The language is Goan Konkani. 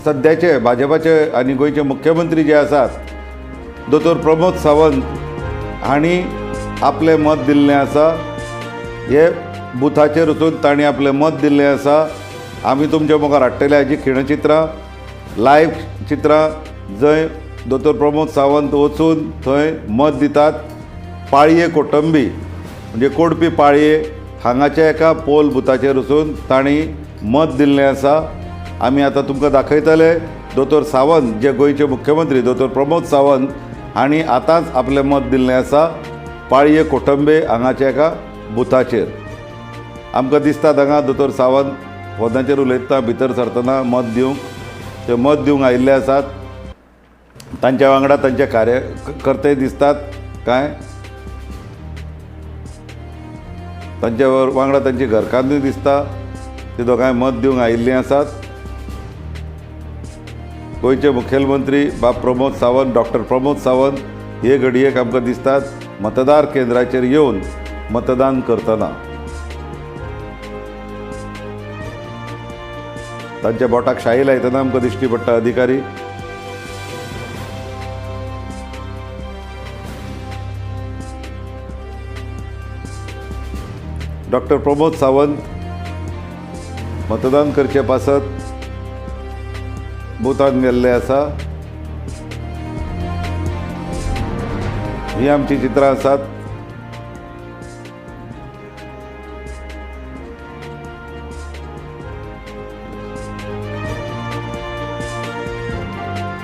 सद्याचे भाजपाचे आनी गोंयचे मुख्यमंत्री जे आसात दोतोर प्रमोद सावंत हांणी आपलें मत दिल्लें आसा. हे बुथाचेर वचून तांणी आपलें मत दिल्लें आसा. आमी तुमच्या मुखार हाडटले हाजी खिणचित्रां, लायव्ह चित्रां, जंय दोतोर प्रमोद सावंत वचून थंय मत दितात. पाळये कोटंबी म्हणजे कोडपी पाळये हांगाच्या एका पोल बुथाचेर वचून तांणी मत दिल्लें आसा. आमी आतां तुमकां दाखयतले दोतोर सावंत जे गोंयचे मुख्यमंत्री दोतोर प्रमोद सावंत हांणी आतांच आपलें मत दिल्लें आसा पाळये कोटंबे हांगाच्या एका बुथाचेर. आमकां दिसतात हांगा दोतोर सावंत फोनाचेर उलयतना भितर सरतना मत दिवंक ते मत दिवंक आयिल्ले आसात. तांच्या वांगडा तांचे कार्यकर्ते दिसतात. कांय तांच्या वांगडा तांची घरकान्नूय दिसता. ती दोगांय मत दिवंक आयिल्लीं आसात. गोंयचे मुखेलमंत्री बाब प्रमोद सावंत, डॉक्टर प्रमोद सावंत हे घडयेक आमकां दिसतात मतदार केंद्राचेर येवन मतदान करतना. तांच्या बोटाक शाही लायतना आमकां दिश्टी पडटा अधिकारी. डॉक्टर प्रमोद सावंत मतदान करचे पासत बुथान गेल्ले आसा. ही आमची चित्रां आसात.